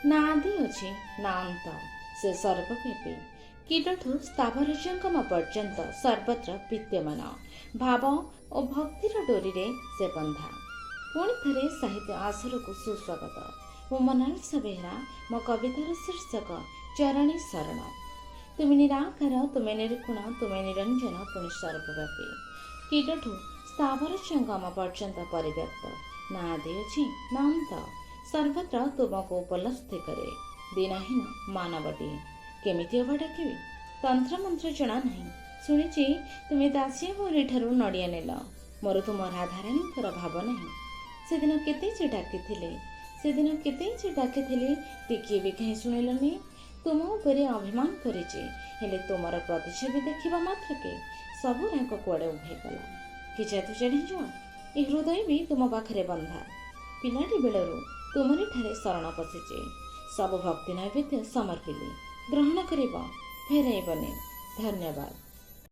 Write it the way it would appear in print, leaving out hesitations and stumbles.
ନା ଆଦି ଅଛି ନା ଅନ୍ତ। ସେ ସର୍ବବ୍ୟାପୀ। କୀଟଠୁ ସ୍ଥାବର ଜଙ୍ଗମ ପର୍ଯ୍ୟନ୍ତ ସର୍ବତ୍ର ବିଦ୍ୟମାନ। ଭାବ ଓ ଭକ୍ତିର ଡୋରିରେ ସେ ବନ୍ଧା। ପୁଣି ଥରେ ସାହିତ୍ୟ ଆସରକୁ ସୁସ୍ୱାଗତ। ମୁଁ ମୋନାଲିସା ବେହେରା। ମୋ କବିତାର ଶୀର୍ଷକ ଚରଣେ ଶରଣ। ତୁମେ ନିରାକାର, ତୁମେ ନିର୍ଗୁଣ, ତୁମେ ନିରଞ୍ଜନ, ପୁଣି ସର୍ବବ୍ୟାପୀ। କୀଟଠୁ ସ୍ଥାବର ଜଙ୍ଗମ ପର୍ଯ୍ୟନ୍ତ ପରିବ୍ୟାପ୍ତ। ନା ଆଦି ଅଛି ନା ଅନ୍ତ। ସର୍ବତ୍ର ତୁମକୁ ଉପଲବ୍ଧି କରେ ଦୀନହୀନ ମାନବଟିଏ। କେମିତି ଅବା ଡାକିବି? ତନ୍ତ୍ରମନ୍ତ୍ର ଜଣା ନାହିଁ। ଶୁଣିଛି ତୁମେ ଦାସିଆ ଠାରୁ ନଡ଼ିଆ ନେଲ। ମୋର ତୁମ ରାଧାରାଣୀଙ୍କର ଭାବ ନାହିଁ। ସେଦିନ କେତେ ଯେ ଡାକିଥିଲି, ସେଦିନ କେତେ ଯେ ଡାକିଥିଲି, ଟିକିଏ ବି କାହିଁ ଶୁଣିଲନି? ତୁମ ଉପରେ ଅଭିମାନ କରିଛି, ହେଲେ ତୁମର ପ୍ରତିଛବି ଦେଖିବା ମାତ୍ରକେ ସବୁ ରାଗ କୁଆଡ଼େ ଉଭେଇଗଲା। କି ଯାଦୁ ଜାଣିଛ? ଏ ହୃଦୟ ବି ତୁମ ପାଖରେ ବନ୍ଧା। ପିଲାଟି ବେଳରୁ ତୁମରି ଠାରେ ଶରଣ ପଶିଛି। ସବୁ ଭକ୍ତି ନୈବେଦ୍ୟ ସମର୍ପିଲି, ଗ୍ରହଣ କରିବ, ଫେରାଇବନି। ଧନ୍ୟବାଦ।